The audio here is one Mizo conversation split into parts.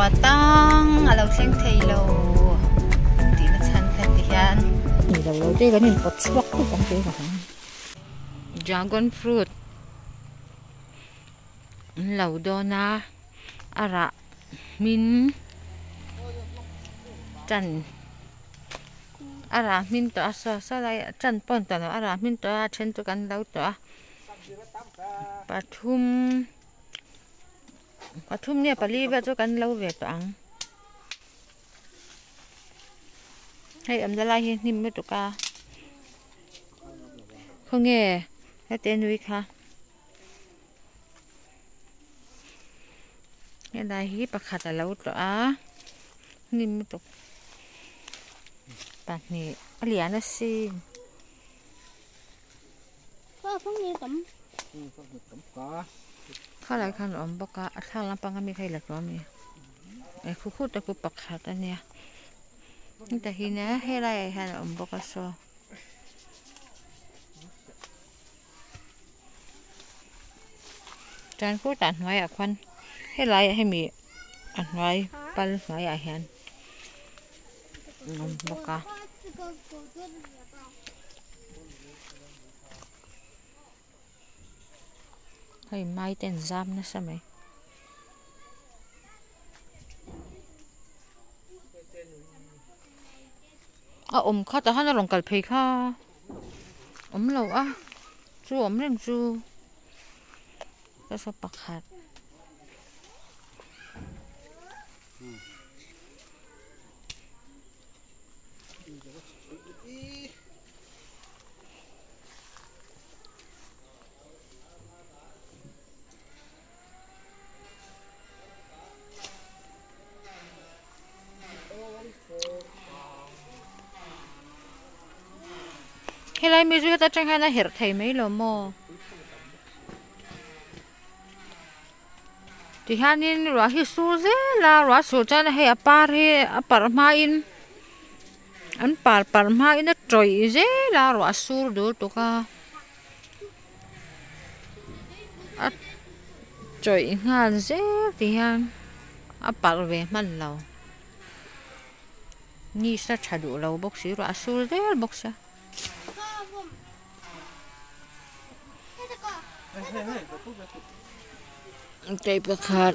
Ruah tang a lo thleng thei lo tih na chhan kha ti hian. Ni lo lo te kan inpawt chhuak khawp ang tih ka hmu. Dragon fruit an lo dawn a, a rah hmin tan a rah hmin tawh a saw saw lai a tan pawh ni tawh lo a rah hmin tawh a a then chu kan lo tawh a pathum. Pathum nge pali vel chu kan lo ve tawh ang hei awmna lai hi hnim lutuk a khawnge heti a nui kha helai hi pakhat a lo tawh a hnim lutuk pahnih a lian asin. Khalai khan a awm bawk a a thlang lampang ami kha i la tawh ami e khu khu te khu pakhat a nia heta hi nia helai ah hian a awm bawk a saw. Chuan khutah hnuaiah khuan helai ah hemi a hnuai pal hnuaiah hian a awm bawk a. Hei mai te an zam nasa mai. A awm kha tah khan a rawn kal phei kha awm lo a chu awm reng chu ka pakhat. Helai mi chu heta tang hian a herh thei mai lo maw? Tihianin ruah hi sur zel a ruah sur chuan hei a par hi a parh hmain an par parh hmain a tawih zel a ruah sur dul tuk a a tawih nghal zel tihian a parh ve hman lo ni sa tha duh lo bawk si ruah sur zel bawk sia. Kei pakhat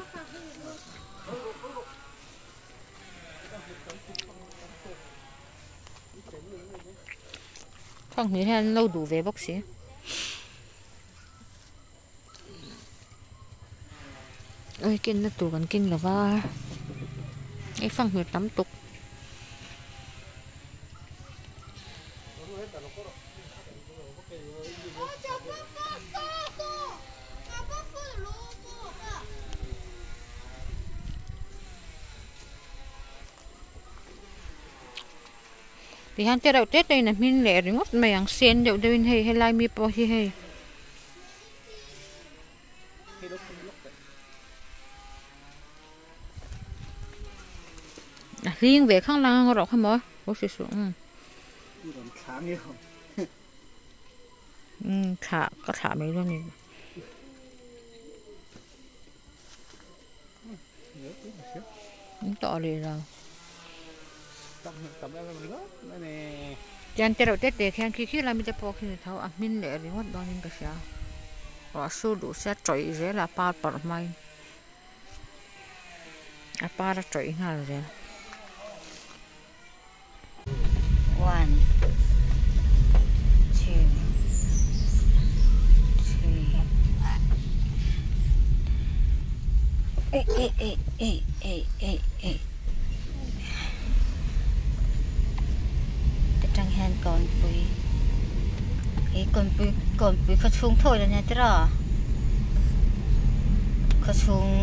thawmhnaw hian an lo duh ve bawk si. Ui kenna tur kan keng lo va hei fanghmir tam tuk. Tihian te reuh te te in a hmin leh ringawt mai ang sen deuh deuh in hei helai mi pawh hi hei. A hling ve khang lang ang erawh kha maw ho si suh umm umm thlah ka thlah mai dawn a ni an tawh rih lo tiang te reuh te te khian khi khi lai mi te pawh khi ni tho a hmin leh ringawt dawnin ka hria ruah sur duh sia tawih zel a par parh hmain a par a tawih nghal zel. One two three eh eh eh eh eh eh eh atang hian kawnpui he kawnpui kawnpui khaw chhung thawi la nia tiraw khaw chhung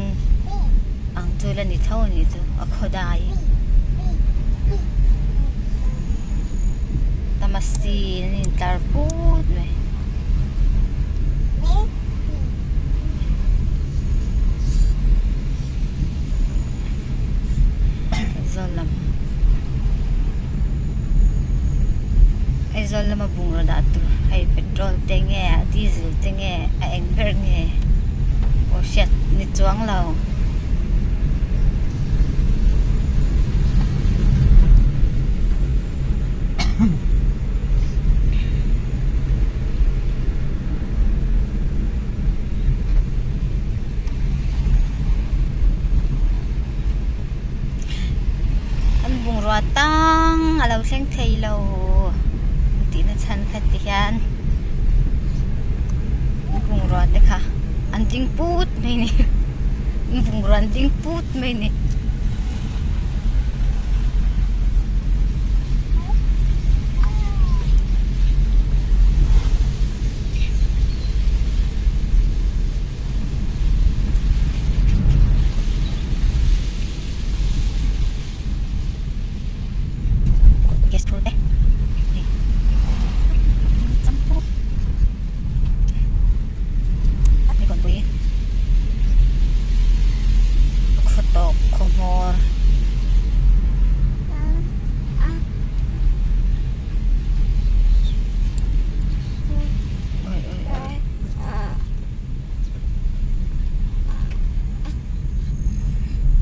ang chu la ni tho a nih chu a khaw dai tamasi an intlar put mai. Aizawl lam Aizawl lama bungraw dah tur hei petrol te nge diesel te nge a eng ber nge pawh hriat ni chuang lo. thleng thei lo tihna chhan kha ti hian bungrua te kha an ding put mai a ni bungrua an ding put mai a ni.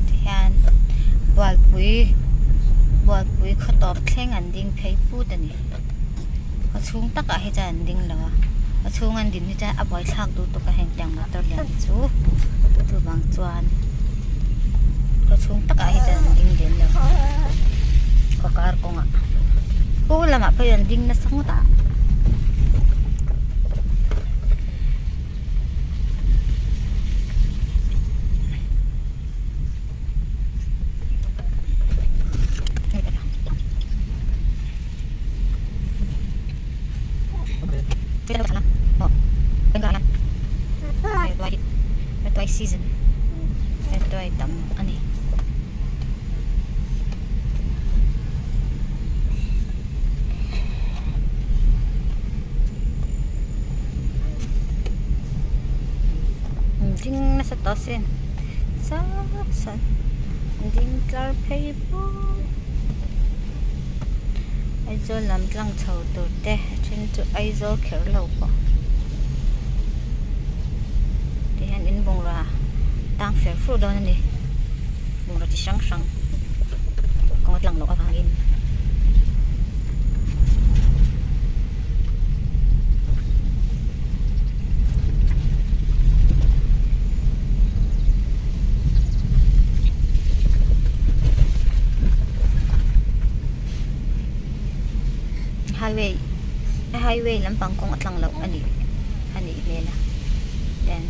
Tihian bualpui bualpui khaw tawp thleng an ding phei put a ni khaw chhung takah hi chuan an ding lo a khaw chhung an din hi chuan a buaithlak duh tawk a heng tiang motor lian chu chuvang chuan khaw chhung takah hi chuan an ding lem lo khaw kar kawngah pu lamah pawh hian an ding nasa ngawt a. Season tam a ni. Ding nasa tawh sin sat sat ding tlar phei bawk Aizawl lam tlang chho tur te a then chu Aizawl kher lo pawh ti hian in bungrua tang fer fur dawn a ni bungraw chi hrang hrang kawng a tlang loh avangin. Highway highway lampang kawng a tlang loh a nih a nih hmel a then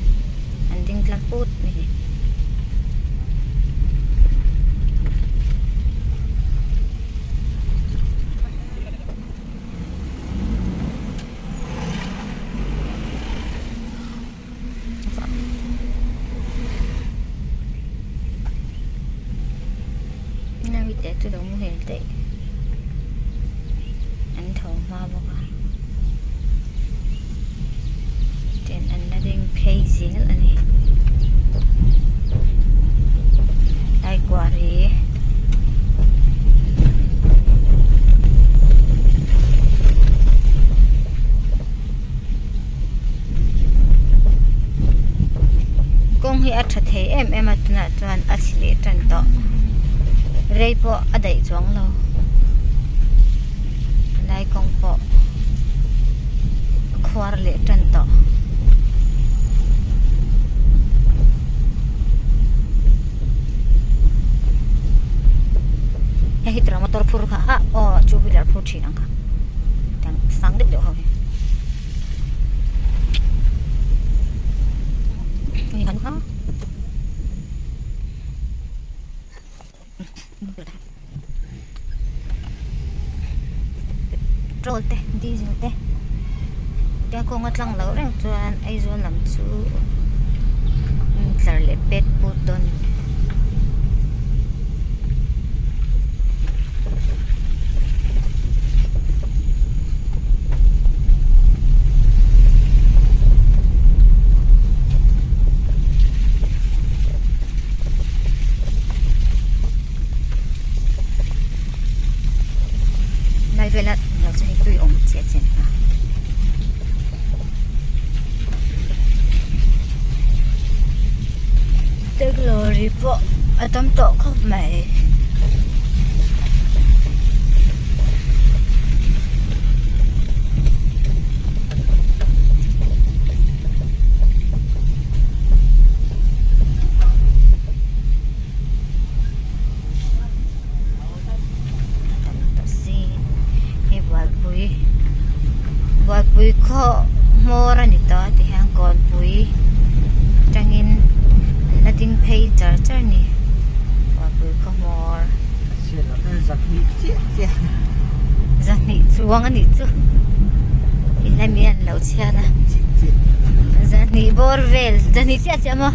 an ding tlang put mai hi. Naute chu lo muhil daih an tho hma bawk a ten an la ding phei zel a ni Taikuari. Kawng hi a tha thei em em a tunah chuan a chhi leh tan tawh rei pawh a daih chuang lo lai kawng pawh a khuar leh tan tawh. Hei hi tura motor phur kha a aw two wheeler phur thin ang kha tiang sang deuh deuh ho hi. Petrol te diesel te tia kawng a tlang loh reng chuan Aizawl lam chu tlar leh pet put dawn a ni. Lai vela lo chu hei tui awm chiah chiah a ni a. The glory pawh a tam tawh khawp mai. khaw hmawr a ni tawh a tihian kawnpui atangin an la ding phei char char a ni kawnpui khaw hmawr zahnih chuang a nih chu ila mi an lo chhiat a zahnih bawr vel zahnih chiah chiah maw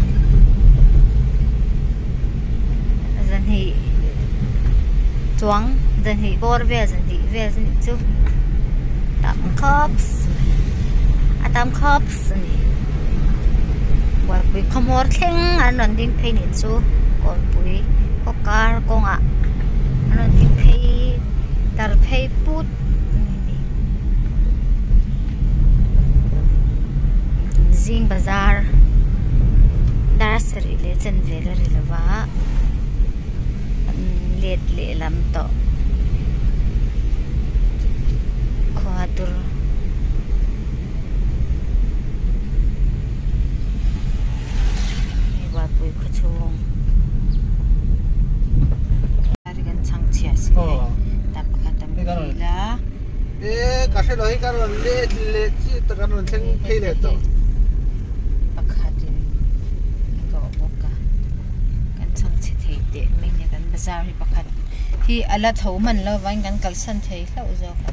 zahnih chuang zahnih bawr vel zahnih vel chu nih chu tam khawp a tam khawp a ni buaipui khawhmawr thleng an rawn ding phei nih chu kawnpui khaw kar kawngah an rawn ding phei tar phei put a ni zing bazar dar sarih leh chanve la ri lo va an let lehlam tawh khua dur. Hei Bualpui khaw chhung ari kan chhang chhiah si hei tah pakhat a muhil a. E ka hre lo hi ka rawn let leh chi tak an rawn thleng phei leh tawh. Pakhatin a tlawh bawk a kan chhang chhe thei teh mai nia kan bazar hi pakhat hi a la tho hman lo vangin kan kalsan thei hlauh zawk a.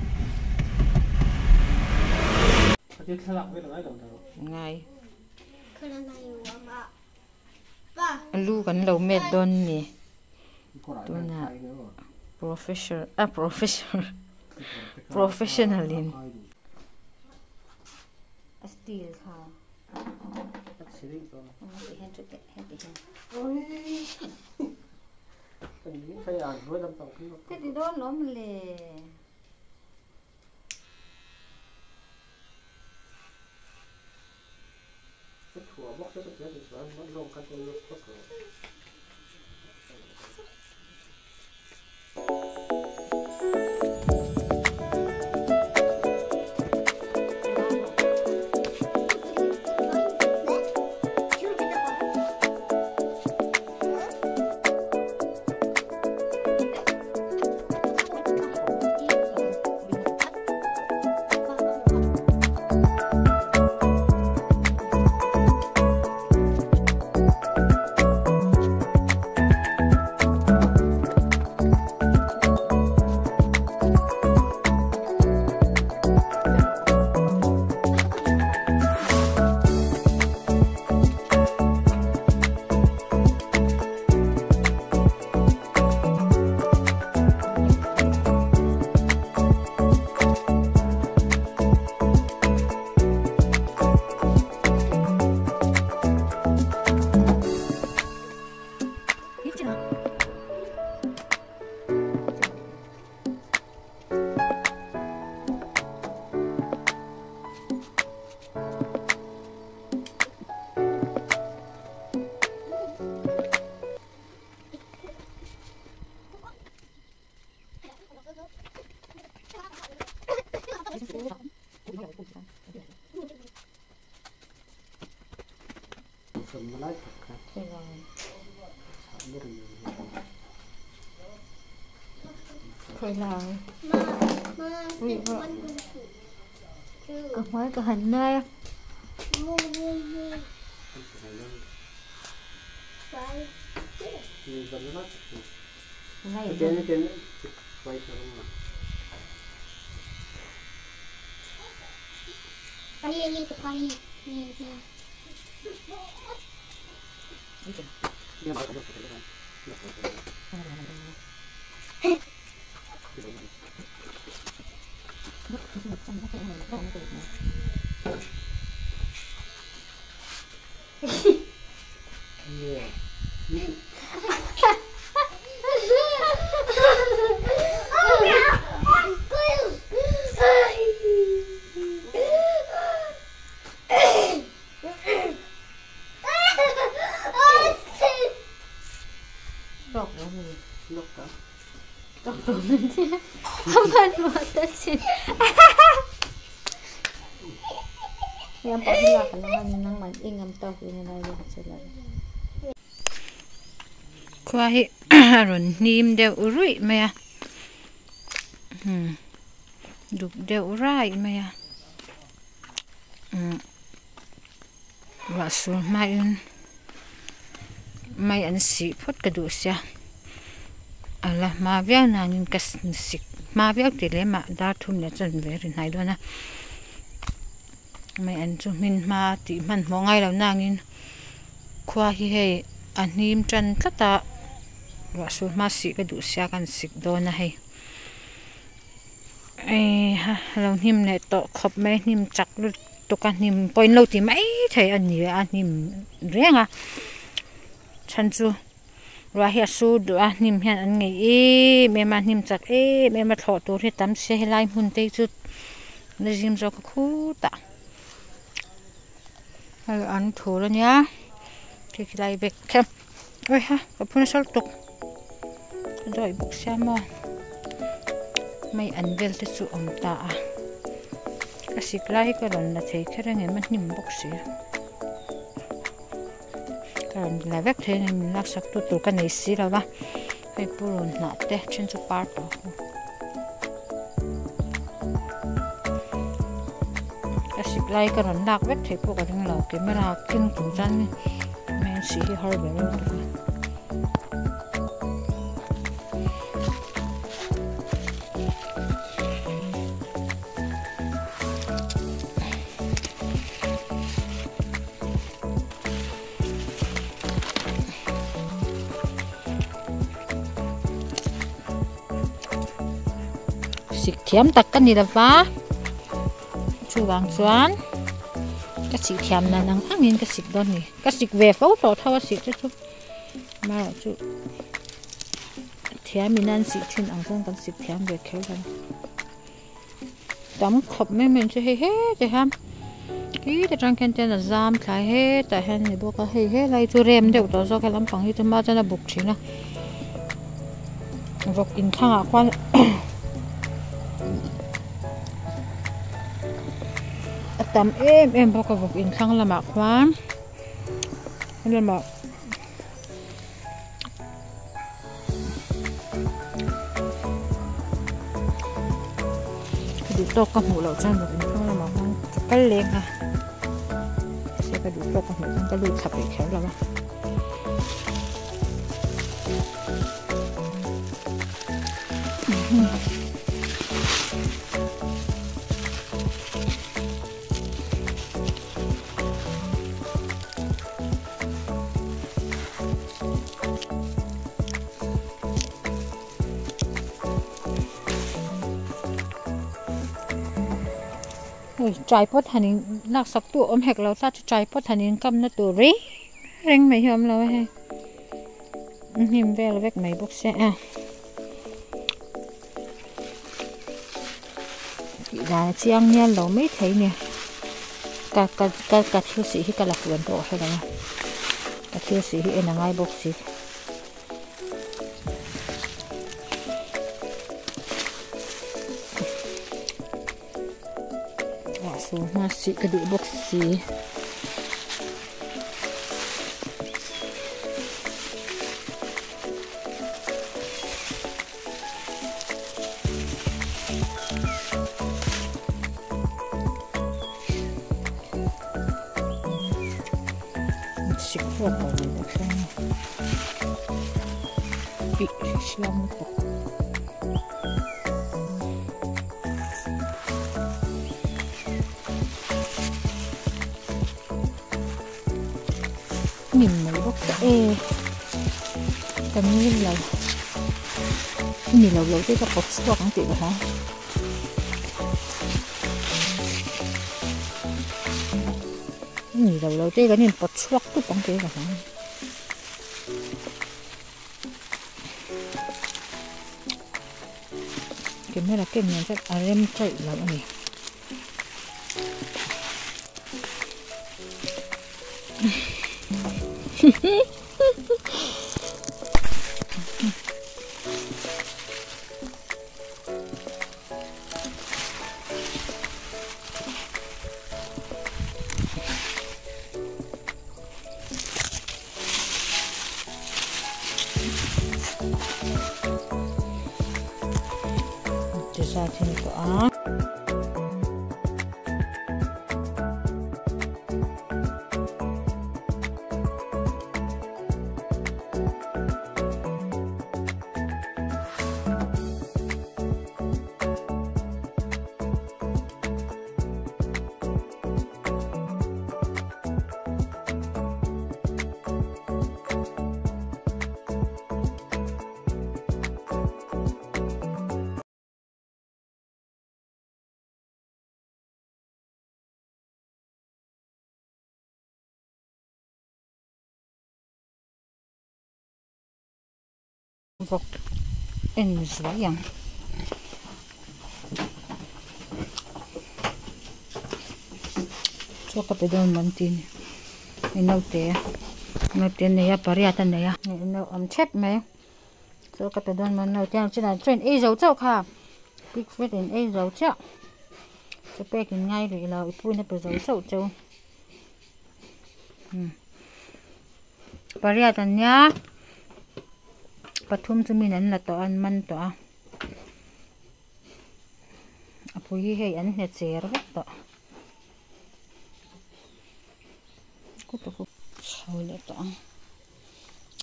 Ngai. Lu kan lo met dawn a ni. Tunah professor a professor professional in. A steel kha. Ka ti dawn lawm le. Ka hmai ka han nai a. Khua hi a rawn hnim deuh ruih mai a duk deuh raih mai a. Umm ruah sur hmain mai an sih phawt ka duh sia a la hma viau nangin ka sik hma viau tih lem ah dar thum leh chuan ve a ri hnai dawn a mai an chu hmin hma tih hmanhmawh ngai lo nangin khua hi hei a hnim tan tlat a ruah sur hma sih ka duh sia kan sik dawn a hei. Heiha lo hnim leh tawh khawp mai hnim chak lutuk a hnim pawh in lo ti mai thei a ni a hnim reng a chhan chu ruah hi a sur duh a hnim hian an ngeih em em a hnim chak em em a thlawh tur hi tam sia helai hmun te hi chu la zim zawk a khutah hei an thur a nia khi khilai bag kha awiha ka phun nasa lutuk ka dawih bawk sia maw mai an vel te chu awm ta a ka sik lai hi ka rawn la thei kher ang em a hnim bawk si ka rawn la vek thei a ni min laksak tu tur ka nei si lo va hei purun hnah te then chu par tawh a ka sik lai ka rawn lak vek thei pawh ka ring lo camera keng chung chuan mai an sih hi har ber lutuk a. Sik thiam tak ka ni lova chuvang chuan ka sik thiam nan ang angin ka sik dawn a ni ka sik ve fo tawh tho a sih te chu amaherawhchu thiam in an sih thin ang chuan kan sik thiam ve kher lo. Tam khawp mai mai chu hei hetah hian khi ta tang khian ten a zam thlai hetah hian a ni bawk a hei helai chu rem deuh tawh zawk he lampang hi chu hma chuan a buk thin a vawk inthlangah khuan a tam em em bawk a vawk inthlang lamah khuan helamah. Ka duh tawk ka hmuh loh chuan vawk inthlang lamah khan ka kal leng a mahse ka duh tawk ka hmuh chuan ka lut thla peih kher lo a. Hei tripod han in laksak tu a awm hek lo ta chu tripod han in kamna tur reng reng mai hi a awm lo a hei hnim vel vek mai bawk sia a tih dan a chiang mial lo mai thei a ni ka ka ka ka thil sih hi ka la fuh em pawh ka hre lo a ka thil sih hi en a ngai bawk si. Hma sih ka duh bawk si. Sik ruak lo mai bawk sia nge ih hriam lutuk. Hnim mai bawk ta e ka ngil lo ni lo lo te ka pawt chhuak ang tih ka hlau. Ni lo lo te kan inpawt chhuak tup ang tih ka hlau. Camera ken nen chuan a rem chaih lo a ni. Ti zat hi ni tawh a. Vawk en zuai ang. Chaw ka pe dawn maw an ti ni. Hei naute naute a nei a pariat a nei a no awm thep mai chaw ka pe dawn maw naute ang chinah chaw in ei zo chauh kha pig fat in ei zo chiah chaw pek in ngai rih lo i pu in a pe zo chauh cheu umm pariat an nia pathum chu min an la tawh a an man tawh a a pui hi hei an hne cher vek tawh. Chho leh tawh ang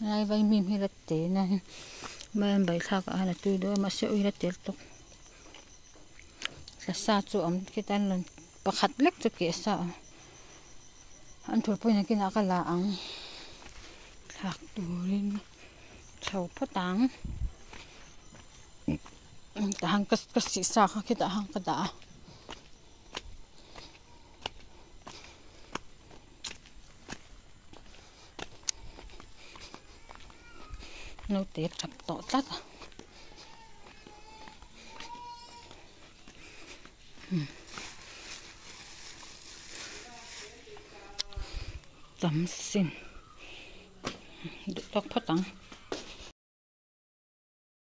lai vaimim hi la te na mai an bai thlak ah hian a tui dawn a mahse ui la tel tawp tla sa chu a awm khita an rawn pakhat lek chu keh sa a an thur pawhin a kinah ka la ang thlak turin chho phawt ang tah hian ka sih sa kha khitah hian ka dah a. Naute tap tawh tlat a tam sin duh tawk phawt ang.